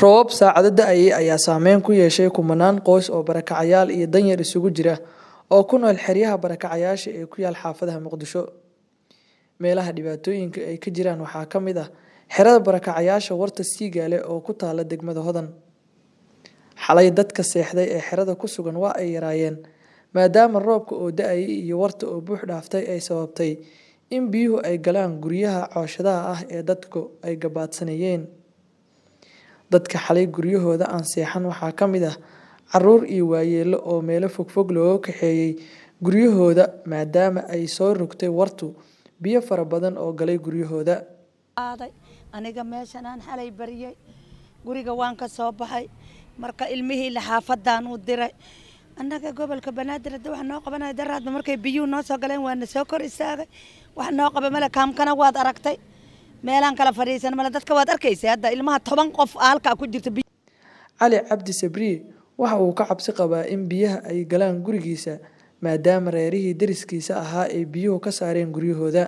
Roobab saacado da'ayay ayaa saameyn ku yeeshay kumanaan qoys oo barakacayaal iyo danyar isugu jira oo ku nool xeryaha barakacayaasha ee ku yaal xaafadaha Muqdisho. Meelaha dhibaatooyinka ay ka jiraan waxaa ka mid ah xerada barakacayaasha Warta Siigaale oo ku taalla degmada Hodan. Xalay dadka seexday ee xerada ku sugan waa ay yaraayeen maadaama roobka oo da'ayay iyo warta oo buux dhaaftay ay sababtay in biyuhu ay galaan guryaha cooshadaha ah ee dadku ay gabaadsanayeen. Dadka xalay guryahooda aan seexan waxaa ka mid ah carruur iyo waayeello oo meelo fogfog looga kaxeeyay guryahooda maadaama ay soo rogtay wartu biyo fara badan oo galay guryahooda. Aaday aniga meeshan aan xalay baryay, guriga waan ka soo baxay. Marka ilmihii la xaafadaan u diray. Annaga gobolka Banaadir hadda wax noo qabanaya daraadba markay biyuhu noo soo galeen waana soo kor istaagay. Wax noo qaba male. Kaamkana waad aragtay, meelaan kala fadhiisan male. Dadka waad arkaysay, hadda ilmaha 10 qof halkaa ku jirta. Cali Cabdi Sabriye waxa uu ka cabsi qabaa in biyaha ay galaan gurigiisa maadaama reerihii deriskiisa ahaa ay biyuhu ka saareen guryahooda.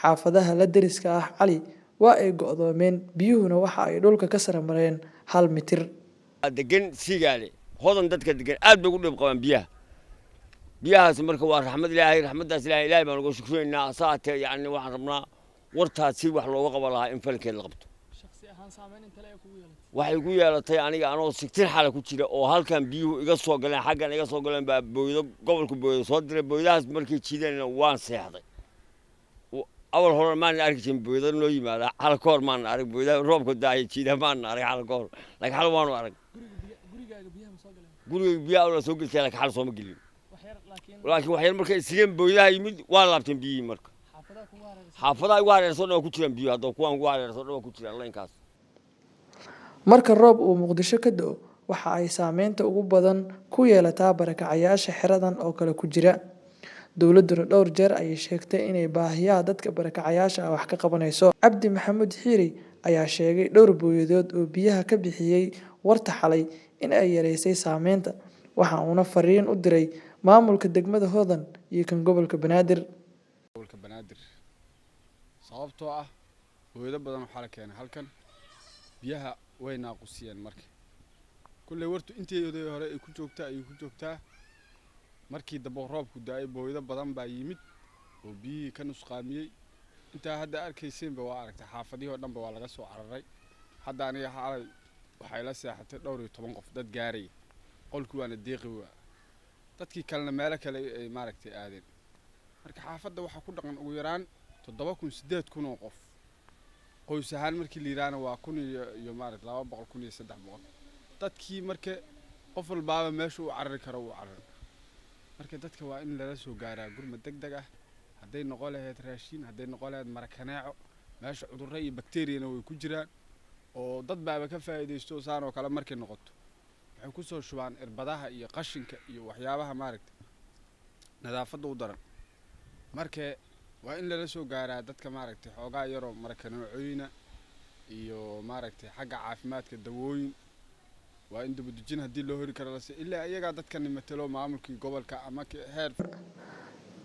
Xaafadaha la deriska ah Cali waa ay go'doomeen, biyuhuna waxa ay dhulka ka sare mareen 1 mitir. Degan Siigaale, Hodan, dadka degan aad bay ugu dhib qabaan biyaha. Biyahaas marka waa raxmad Ilaahay, raxmaddaas Ilaahay baan uga shukriyeynaa. Hase haatee, yacni, waxaan rabnaa wartaas si wax looga qaban lahaa in falkeed la qabto. Waxay ku yeelatay aniga anoo sigtin xala ku jira oo halkan biyuhu iga soo galeen, xaggan iga soo galeen baa booydo gobolka booydo soo diray. Booydahaas markay jiideenna waan seexday. Awal hore maana arki jirin booydo noo yimaada. Xal ka hor maana arag booydaha roobka daaya jiida, maana arag xal ka hor, laakiin xal waanu arag. Guriga biyaha awla soo geltay, laakiin xal sooma gelin. Laakiin waxyar markay isigeen booydaha yimid, waa laabteen biyihii. Marka xaafadaha igu hareersan dhan waa ku jiraan biyo hadda, kuwaan ugu hareersan dhan waa ku jiraan laynkaas. Marka roob uu Muqdisho ka da'o, waxa ay saameynta ugu badan ku yeelataa barakacayaasha xeradan oo kale ku jira. Dowladduna dhowr jeer ayay sheegtay inay baahiyaha dadka barakacayaasha ah wax ka qabanayso. Cabdi Maxamuud Xiiri ayaa sheegay dhowr booyadood oo biyaha ka bixiyay warta xalay in ay yareysay saameynta, waxa uuna fariin u diray maamulka degmada Hodan iyo kan gobolka Banaadir. Gobolka Banaadir, sababtoo ah booyado badan waxaa la keenay halkan, biyaha way naaqusiyeen. Marka kulley wartu inteedii hore ay ku joogtaa ayay ku joogtaa. Markii dambe roobku da-ay, booyado badan baa yimid oo biyihii ka nusqaamiyey. Intaa hadda arkayseenba waa aragtay, xaafadihii oo dhanba waa laga soo cararay. Hadda aniga xalay waxay la seexatay dhowr iyo toban qof dad gaaraya, qolkii waana deeqi waa, dadkii kalena meelo kale ay maaragtay aadeen. Marka xaafadda waxaa ku dhaqan ugu yaraan 7,000, 8,000 oo qof. Qoys ahaan markii la yidhaahna waa 1,000 iyo maaragta 200, 1,300 dadkii. Marka qof walbaaba meesha uu carari karo uu carari. Marka dadka waa in lala soo gaaraa gurmad deg deg ah, hadday noqon lahayd raashin, hadday noqon lahayd marakaneeco. Meesha cudurro iyo bakteriyana way ku jiraan oo dad baaba ka faa'iidaysto. Saan oo kale markay noqoto, waxay kusoo shubaan irbadaha iyo qashinka iyo waxyaabaha maaragta nadaafadda u daran. Marka waa in lala soo gaaraa dadka maaragtay xoogaa yaroo marakaneecooyina iyo maaragtay xagga caafimaadka dawooyin. Waa in dabadejin haddii loo hori karo lase ilaa iyagaa dadkani matalo maamulkii gobolka ama heer.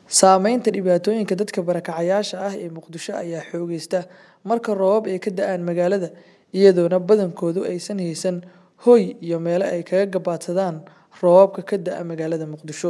Saameynta dhibaatooyinka dadka barakacayaasha ah ee Muqdisho ayaa xoogaysta marka roobab ay ka da'aan magaalada, iyadoona badankoodu aysan haysan hoy iyo meelo ay kaga gabaadsadaan roobabka ka da'a magaalada Muqdisho.